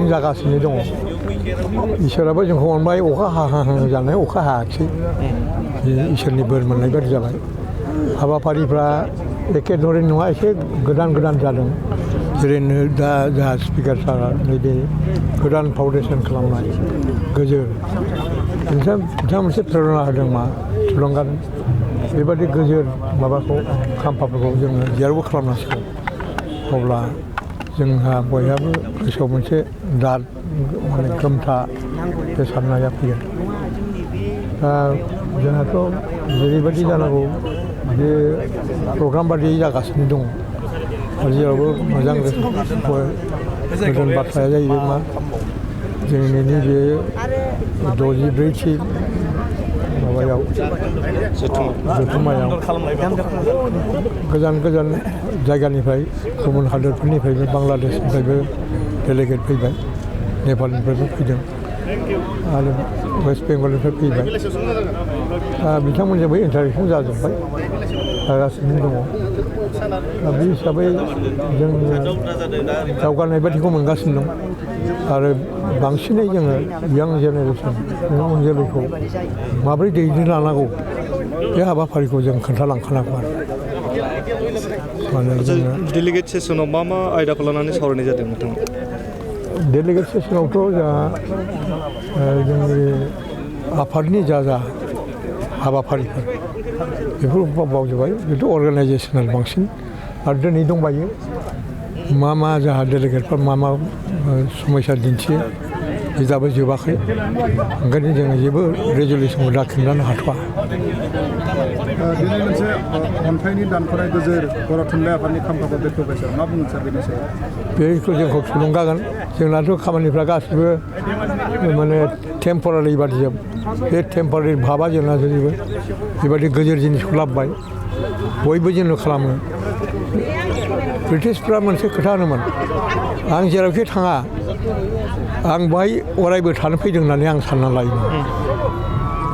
meeting जागासिनो दङ इसोराबो जोंखौ अनबाय अखा हाहां जानाय अखा हायाखिसै इसोरनि बोर मोननाय बायदि जाबाय हाबाफारिफ्रा एखे धरै नङा एसे गोदान गोदान जादों जेरैनो दा जोंहा स्पिकार सारा नैबे गोदान फाउन्डेसन खालामनाय गोजोर बिथाङा मोनसे प्रेरना होदों मा थुलुंगादों बेबादि गोजोर माबाखौ खाम्फाफोरखौ जोङो जेरावबो खालामनांसिगौ अब्ला जोंहा बयहाबो गोसोआव मोनसे दाद माने गोमथा बे साननाया फैगोन दा जोंहाथ' जेरैबायदि जानांगौ बे प्रग्राम बादि जागासिनो दङ आरो जेरावबो मोजां गोजोन बाथ्राया जाहैबाय मा जोंनि नैबे 64थि माबायाव जथुम्मायाव गोजान गोजान जायगानिफ्राय गुबुन हादोरफोरनिफ्रायबो बांलादेशनिफ्रायबो डेलिगेट फैबाय नेपालनिफ्रायबो फैदों आरो वेस्ट बेंगलनिफ्राय फैबाय बिथांमोनजोंबो इन्टारेक्सन जाजोब्बाय जागासिनो दङ दा बे हिसाबै जों दावगानाय बायदिखौ मोनगासिनो दं आरो बांसिनै जोङो यां जेनेरेसन उन जोलैखौ माबोरै दैदेनलांनांगौ बे हाबाफारिखौ जों खोन्थालांखानांगौ आरो डेलिगेट सेसनाव मा मा आयदाखौ लानानै सावरायनाय जादों नोंथाङा डेलिगेट सेसनावथ' जोंहा जोंनि आफादनि जा हाबाफारिफोर बेफोरखौ बावजोब्बाय बेथ' अर्गानाइजेसनेल बांसिन आरो दिनै दंबायो मा जोंहा डेलिगेटफ्रा मा समयसा दिन्थियो बे दाबो जोबाखै ओंखायनो जोङो जेबो रेजुलेसनखौ दा खिन्थानो हाथ'वा दिनै मोनसे अन्थाइनि दानख'नाय गोजोर बर' थुनलाइ आफादनि खाम्फाखौ बेखेवबाय सार मा बुङो सार बेनि सायाव बेखौ जोंखौ थुलुंगागोन जोंनाथ' खामानिफ्रा गासिबो माने टेम्परारि बादि जोब बे टेम्परारि भाबा जोंना जेरैबो बेबायदि गोजोर जिनिसखौ लाबोबाय बयबो जोंनो खालामो ब्रिटिशफ्रा मोनसे खोथा होनोमोन आं जेरावखि थाङा आं बेहाय अरायबो थानो फैदों होननानै आं सानना लायोमोन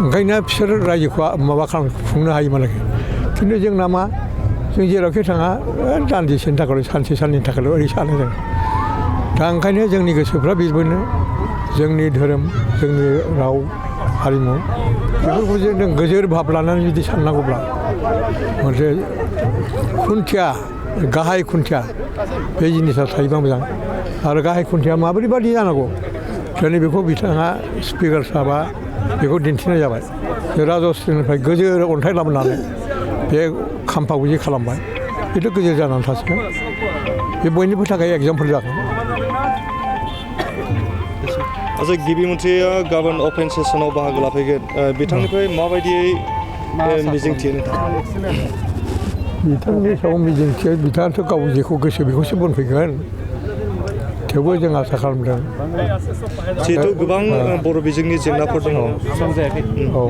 ओंखायनो बिसोर रायजोखौ माबा खुंनो हायोमोन आरोखि खिन्थु जोंना मा जों जेरावखि थाङा दान्दिसेनि थाखायल' सानसे साननैनि थाखायल' ओरै सानो जों दा ओंखायनो जोंनि गोसोफ्रा बेबायदिनो जोंनि धोरोम जोंनि राव हारिमु बेफोरखौ जों गोजोर भाब लानानै जुदि साननांगौब्ला मोनसे खुन्थिया गाहाय खुन्थिया बे जिनिसा थायोबा मोजां आरो गाहाय खुन्थिया माबोरै बादि जानांगौ दिनै बेखौ बिथाङा स्पिकार साहाबा बेखौ दिन्थिनाय जाबाय जे राजस्रिनिफ्राय गोजोर अन्थाइ लाबोनानै बे खाम्फाखौ जे खालामबाय बेथ' गोजोर जानानै थासिगोन बे बयनिबो थाखाय एग्जाम्पोल जागोन आच्चा गिबि मन्थ्रिया गाबोन अपेन सेसनाव बाहागो लाफैगोन बिथांनिफ्राय माबायदियै मिजिंथियो नोंथाङा बिथांनि सायाव मिजिंथियो बिथाङाथ' गाव जेखौ गोसो बेखौसो बुंफैगोन थेवबो जों आसा खालामदों जिहेथु गोबां बर' बिजोंनि जेंनाफोर दङ औ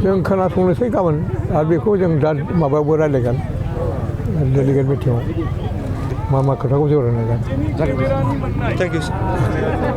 जों खोनासंनोसै गाबोन आरो बेखौ जों दा माबायावबो रायज्लायगोन डेलिगेट मिटिङाव मा खोथाखौ जों रायज्लायगोन थेंक इउ